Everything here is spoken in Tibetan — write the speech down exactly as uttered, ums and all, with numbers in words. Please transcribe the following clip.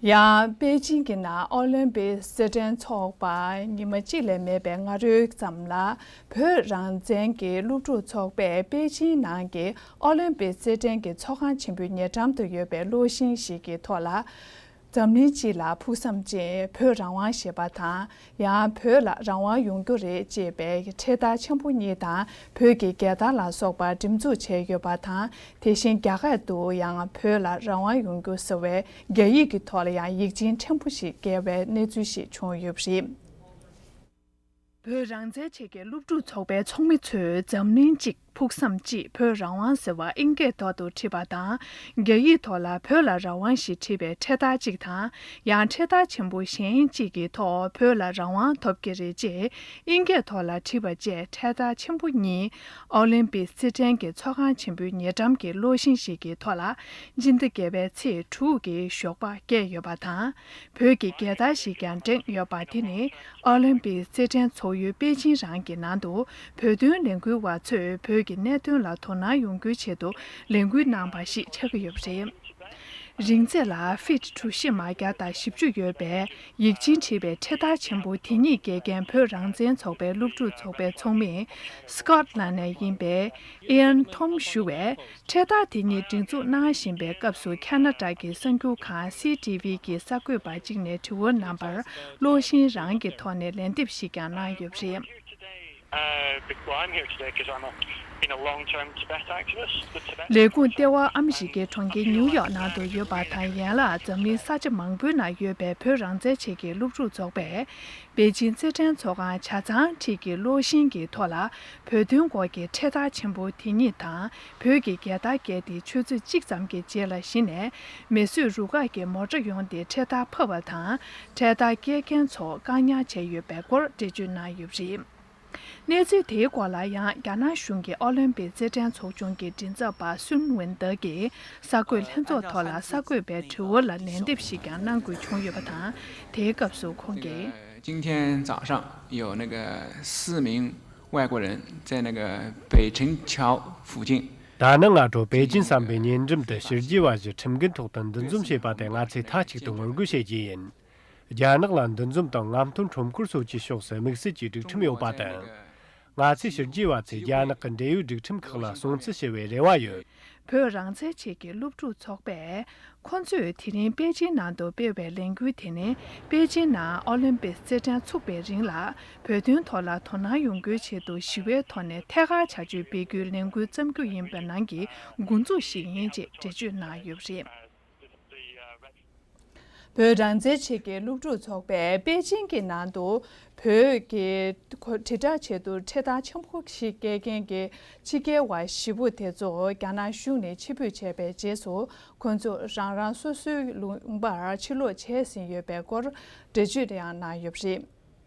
ཡང་པེ་ཅིང་གི་ནང་ཨོ་ལིམ་པིག་རྩེད་འགྲན་འཚོགས་པར་ཉི་མ་གཅིག་ལས་མེད་པའི་སྔ་རོལ་ཙམ་ལ། བོད་རང་བཙན་གྱི་སློབ་ཕྲུག་ཚོགས་པས་པེ་ཅིང་ནང་གི་ཨོ་ལིམ་པིག་རྩེད་འགྲན་གྱི་ཚོགས་ཁང་ཆེན་པོའི་ཉེ་འགྲམ་དུ་ཡོད་པའི་གློག་ཤིང་ཞིག་གི་ཐོག་ལ། འཛམ་གླིང་སྤྱི་ལ་ཕུགས་བསམ་ཅན་བོད་རང་དབང་ཞེས་པ་དང་། ཡང་བོད་ལ་རང་དབང་ཡོང་རྒྱུ་རེད་ཅེས་པའི་འཕྲེད་དར་ཆེན་པོ་གཉིས་དང་། བོད་ཀྱི་རྒྱལ་དར་ལ་སོགས་པ་སྒྲེང་འཛུགས་བྱས་ཡོད་པ་དང་། དེ་བཞིན་རྒྱ་གར་དུ་ཡང་བོད་ལ་རང་དབང་ཡོང་རྒྱུ་ཟེར་བའི་རྒྱ་ཡིག་གི་ཐོག་ལ་ཡང་ཡིག་ཆེན་ཕྲན་བུ་ཞིག་བཀལ་བའི་གནས་ཚུལ་ཞིག་བྱུང་ཡོད་པ་རེད། བོད་རང་བཙན་ཆེད་ཀྱི་སློབ་ཕྲུག་ཚོགས་པའི་ཚོགས་མི་ཚོས་འཛམ་གླིང་གཅིག་ཕུགས་བསམ་གཅིག་བོད་རང་དབང་ཟེར་བ་ཨིན་སྐད་ཐོག་ཏུ་བྲིས་པ་དང་། རྒྱ་ཡིག་ཐོག་ལ་བོད་ལ་རང་དབང་ཞེས་བྲིས་པའི་འཕྲེད་དར་གཅིག་དང་། ཡང་འཕྲེད་དར་ཆེན་པོ་གཞན་གཅིག་གི་ཐོག་བོད་ལ་རང་དབང་ཐོབ་ཀྱི་རེད་ཅེས་ཨིན་སྐད་ཐོག་ལ་བྲིས་པ་བཅས་འཕྲེད་དར་ཆེན་པོ་གཉིས་ཨོ་ལིམ་པིག་རྩེད་འགྲན་གྱི་ཚོགས་ཁང་ཆེན་པོའི་ཉེ་འགྲམ་གྱི་གློག་ཤིང་ཞིག་གི་ཐོག་ལ་སྤྱི་ཟླ་བརྒྱད་པའི་ཚེས་དྲུག་གི་ཞོགས་པ་བཀལ་ཡོད་པ་དང་། བོད་ཀྱི་རྒྱལ་དར་ཞིག་ཀྱང་བསྒྲེངས་ཡོད་པ་དེ་ནི་ཨོ་ལིམ་པིག་རྩེད་འགྲན་ཚོགས་ཡུལ་པེ་ཅིང་རང་གི་ནང་དུ་བོད་དོན་ལས་འགུལ་བ་ཚོས་བོད་ཀྱི་གནད་དོན་ལ་དོ་སྣང་ཡོང་རྒྱུའི་ཆེད་དུ་ལས་འགུལ་གནང་བ་ཞིག་ཆགས་ཀྱི་ཡོད་པ་རེད། རིང་ཚད་ལ་ཕིཊ་གྲུ་བཞི་མ་བརྒྱ་དང་བཞི་བཅུ་ཡོད་པའི་ཡིག་ཆེན་བྲིས་པའི་འཕྲེད་དར་ཆེན་པོ་དེ་ཉིད་བཀལ་མཁན་བོད་རང་བཙན་ཚོགས་པའི་སློབ་ཕྲུག་ཚོགས་པའི་ཚོགས་མི་སི་ཀོཊ་ལན་ནས་ཡིན་པའི་ཨི་ཡན་ཐོམ་ཞུ་བས། འཕྲེད་དར་དེ་ཉིད་སྒྲེང་འཛུགས་གནང་བཞིན་པའི་སྐབས་སུ་ཁ་ན་ཌ་གི་གསར་འགྱུར་ཁང་སི་ཊི་ཝི་གི་གསར་འགོད་པ་གཅིག་ནས་དྲི་བ་གནང་བར་གློག་ཤིང་རང་གི་ཐོག་ནས་ལན་འདེབས་ཤིག་ཀྱང་གནང་ཡོད་པ་རེད། Uh, well, I'm here today because I'm a, been a long-term Tibet activist. The Tibet ལས་ཁུངས་ལྟེ་བ་ཨ་མི་རི་ཀའི་གྲོང་ཁྱེར་ཉིའུ་ཡོག་ནང་དུ་ཡོད་པ་དང་། ཡན་ལག་འཛམ་གླིང་ས་ཆ་མང་པོའི་ནང་ཡོད་པའི་བོད་རང་བཙན་ཆེད་ཀྱི་སློབ་ཕྲུག་ཚོགས་པས། པེ་ཅིང་རྩེད་འགྲན་ཚོགས་ཁང་ཆ་ཚང་འཁྲིས་ཀྱི་གློག་ཤིང་གི་ཐོག་ལ་བོད་དོན་སྐོར་གྱི་འཕྲེད་དར་ཆེན་པོ་དེ་ཉིད་དང་། བོད་ཀྱི་རྒྱལ་དར་བཀལ་ཏེ་ཆུ་ཚོད་གཅིག་ཙམ་གྱི་རྗེས་ལ་གཞི་ནས་མེ་གསོད་རུ་ཁག་གི་མོ་ཊ་ཡོང་སྟེ་འཕྲེད་དར་ཕབ་པ་དང་། འཕྲེད་དར་བཀལ་མཁན་ཚོ་བཀག་ཉར་བྱས་ཡོད་པའི་སྐོར་འགྲེལ་བརྗོད་གནང་ཡོད་པ་རེད། གནས་ཚུལ་དེའི་སྐོར་ལ་ཡང་རྒྱ་ནག་གཞུང་གི་ཨོ་ལིམ་པིག་རྩེད་འགྲན་ཚོགས་ཆུང་གི་མགྲིན་ཚབ་པ་སུན་ཝིན་ཏེ་གིས་གསར་འགོད་ལྷན་ཚོགས་ཐོག་ལ་གསར་འགོད་པའི་དྲི་བ་ལ་ལན་འདེབས་ཤིག་ཀྱང་གནང་དགོས་བྱུང་ཡོད་པ་དང་། དེའི་སྐབས་སུ་ཁོང་གིས། 今天早上有那个四名外国人在那个北辰桥附近。 ད་ནངས་སྔ་དྲོ་པེ་ཅིན་ཟམ་པའི་ཉེ་འགྲམ་དུ་ཕྱི་རྒྱལ་བ་ཞིག་ཁྲིམས་འགན་ཐོག་ཏུ་འདུ་འཛོམས་བྱས་པ་དེ་ང་ཚོས་མཐའ་གཅིག་ཏུ་ངོ་རྒོལ་བྱེད་རྒྱུ་ཡིན། རྒྱ་ནག་ལ་འདུ་འཛོམས་དང་རྔམ་སྟོན་ཁྲོམ་སྐོར་སོགས་ཀྱི་ཕྱོགས་སུ་དམིགས་བསལ་གྱི་སྒྲིག་ཁྲིམས་ཡོད་པ་དང་། ང་ཚོས་ཕྱི་རྒྱལ་བ་ཚོས་རྒྱ་ནག་གི་འབྲེལ་ཡོད་སྒྲིག་ཁྲིམས་ཁག་ལ་སྲུང་བརྩི་བྱེད་པའི་རེ་བ་ཡོད། བོད་རང་བཙན་ཆེད་ཀྱི་སློབ་ཕྲུག་ཚོགས་པས། ཁོ་ཚོས་དེ་རིང་པེ་ཅིན་ནང་དུ་སྤེལ་བའི་ལས་འགུལ་དེ་ནི། པེ་ཅིན་ནང་ཨོ་ལིམ་པིག་རྩེད་འགྲན་ཚུགས་པའི་རིང་ལ། བོད་དོན་ཐོག་ལ་དོ་སྣང་ཡོང་རྒྱུའི་ཆེད་དུ་ཞི་བའི་ཐོག་ནས་ཐད་ཀར་བྱ་སྤྱོད་སྤེལ་རྒྱུའི་ལས་འགུལ་བརྩམས་རྒྱུ་ཡིན་པ་ནང་གི་འགོ་འཛུགས་ཤིག་ཡིན་ཅེས་འགྲེལ་བརྗོད་གནང་ཡོད་པ་རེད། བོད་རང་བཙན་ཆེད་ཀྱི་སློབ་ཕྲུག་ཚོགས་པས་པེ་ཅིང་གི་ནང་དུ་བོད་ཀྱི་དྲིལ་བསྒྲགས་ཆེད་དུ་འཕྲེད་དར་ཆེན་པོ་ཞིག་བཀལ་མཁན་གྱི་ཕྱི་རྒྱལ་བ་བཞི་པོ་དེ་ཚོ་རྒྱ་ནག་གཞུང་ནས་ཕྱིར་འབུད་བྱས་པའི་རྗེས་སུ། ཁོ་ཚོ་རང་རང་སོ་སོའི་ལུང་པར་ཕྱིར་ལོག་བྱས་ཟིན་ཡོད་པའི་སྐོར་འགྲེལ་བརྗོད་ཡང་གནང་ཡོད་པ་རེད།